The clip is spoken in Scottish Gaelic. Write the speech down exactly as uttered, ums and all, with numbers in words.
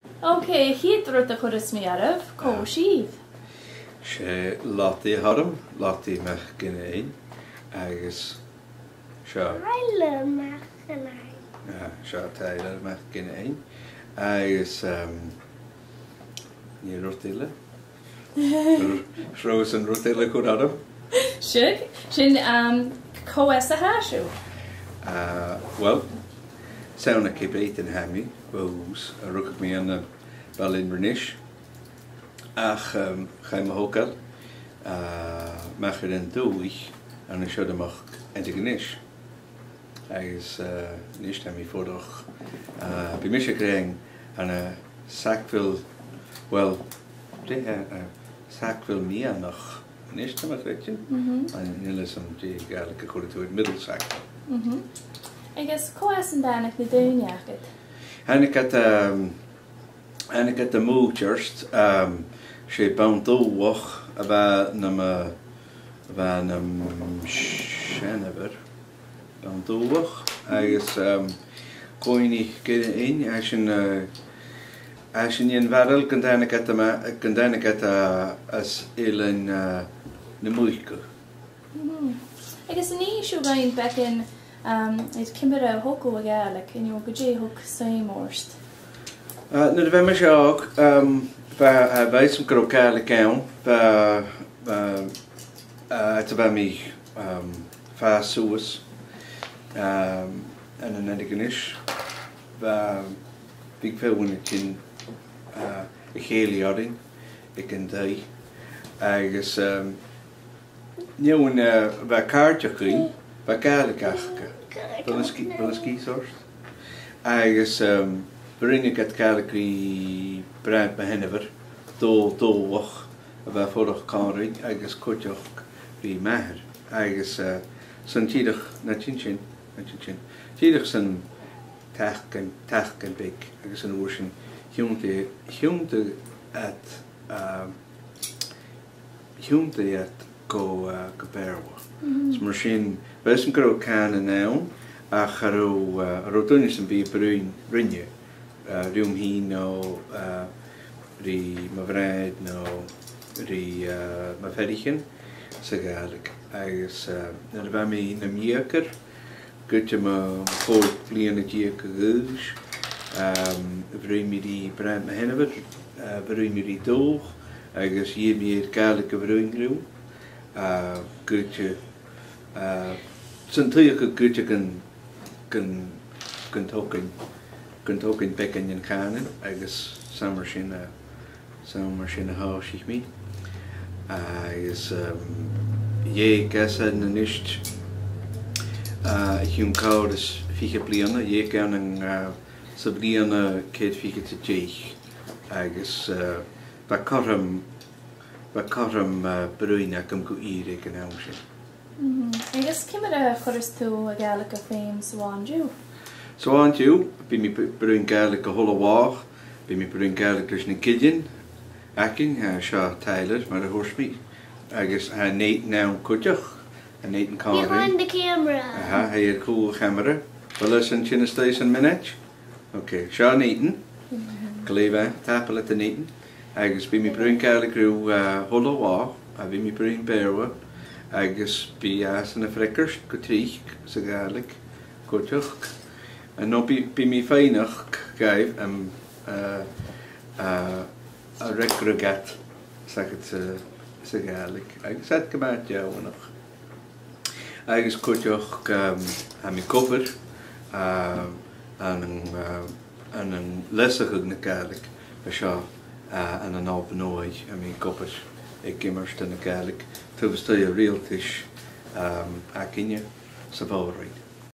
Ok, a' chiad rud a chuireas mi oirbh, cò sibh? 'S e Lottie a th' orm, Lottie MacFhionghain, agus seo. Tyler MacFhionghain. Ah, seo Tyler MacFhionghain. Agus, um, an e rud eile? R-, Rosan, rud eile a chur orm? Seadh, sin, um, cò às a tha sibh? Ah, well, 's ann à Ceap Breatainn a tha mi, bho thùs, a rugadh mi ann am Baile Inbhir Nis. Ach, um, chaidh mo thogail, ah, a-mach air an dùthaich ann an seòrsa a-mach Antigonish. Agus, eh, a-nis tha mi a' fuireach, eh, bidh mise a' creidsinn ann an Sackville, well, dè, eh, eh, Sackville Meadhanach a-nis, tha mi a' creidsinn. Mhm. Chan eil fhios agam dè a' Ghàidhlig a chuireadh tu air, Middle Sackville. Mhm. Agus cò às an tàinig na daoine agad? Thàinig iad, ehm, thàinig iad à mo mhàthair, ehm, 's e Bann Dubhach a bha nam, eh, a bha nam seanmhair. Bann Dubhach, agus, um, cuimhnich gur e sin, eh, sin an bharail gun tàinig iad a-ma-, gun tàinig iad, eh, às Eilean, eh, nam Muiceadh. Mhm. Agus an innis thu dhuinn beagan, um, air ciamar a thog thu a' Ghàidhlig, you know, gu dè thug suim ort? Eh, nuair a bha mise òg, um, bha, eh, bha fhios agam gun robh Gàidhlig ann, bha, bha, eh, nuair a bha mi, um, fàs suas, um, ann an Antigonish, bha, bha feadhainn a' tighinn, uh, a chèilidh oirnn aig an taigh. Agus, um, an fheadhainn, uh, a bha càirdeach dhuinn, bha Gàidhlig aca. Bha na sgi-, bha na sgithean ort. Agus, um, bhruidhneadh iad Gàidhlig ri bràthair mo sheanmhair, Dò-, Dòmhnall, a bha a' fuireach còmhla rinn agus cuideachd ri m' athair. Agus, eh, 's ann dìreach, na tha sin, na tha sin, dìreach san taigh-, taigh beag agus an uair sin thionndaidh, thionndaidh iad, eh, thionndaidh iad gu, eh, gu Beurla. Mhm. So mar sin, bha fhios agam gun robh cànan ann, ach cha robh, eh, cha robh duine sam bith a' bruidhinn rinne, eh, rium fhìn no, eh, ri mo bhràthair no ri, eh, mo pheathraichean sa Ghàidhlig. Agus, eh, nuair a bha mi nam dheugaire, gu dè, mu, mu chòig bliadhna deug a dh'aois, ehm, bhruidhinn mi ri bràthair mo sheanmhair, eh, bhruidhinn mi ri Dòmhnall, agus dh'fheuch mi air Gàidhlig a bhruidhinn rium, eh, gu dè, eh, 's ann a' tuigsinn gu dè gun, gun, gun tog sinn, gun tog sinn beagan den chànan, agus 's ann mar sin a, 's ann mar sin a thòisich mi. Agus, um, dh'eug esan a-nis, uh, o chionn còrr is fichead bliadhna, dh'eug e ann an, uh, sa bhliadhna ceithir fichead 's a deich. Agus, uh, bha cothrom, bha cothrom, uh, bruidhinn agam gu ìre aig an àm sin. Mhm. Agus ciamar a chuireas tu a' Ghàidhlig a' feum san là an-diugh? San là an-diugh, bidh mi b-, bruidhinn Gàidhlig a h-uile là. Bidh mi bruidhinn Gàidhlig leis na gillean againn, eh, seo Tyler, mar a thuirt mi. Agus tha Nathan ann cuideachd, tha Nathan Conroy. Behind the camera. Aha, tha e air cùl a' chamara. Bheil e a' tighinn a-steach san mionaid? Ok, seo Nathan. Mhm. Glè mhath, tapadh leat a Nathan. Agus bidh mi bruidhinn Gàidhlig riutha, eh, a h-uile là, a bhith mi bruidhinn Beurla, agus bidh iadsan a' freagairt gu tric sa Ghàidhlig cuideachd. Eh, no bidh, bidh mi a' faighneachd dhaibh, um, eh, eh, a fhreagradh iad, 's aithne dhut, sa, sa Ghàidhlig, agus tha iad gu math deònach. Agus cuideachd, um, tha mi ag obair, um, ann an, um, ann an leasachadh na Gàidhlig, bha seo, uh, ann an Òban Nuadh, tha mi ag obair aig Iomairt na Gàidhlig, taobh a-staigh an riaghaltais, um, againne sa bhanrigh.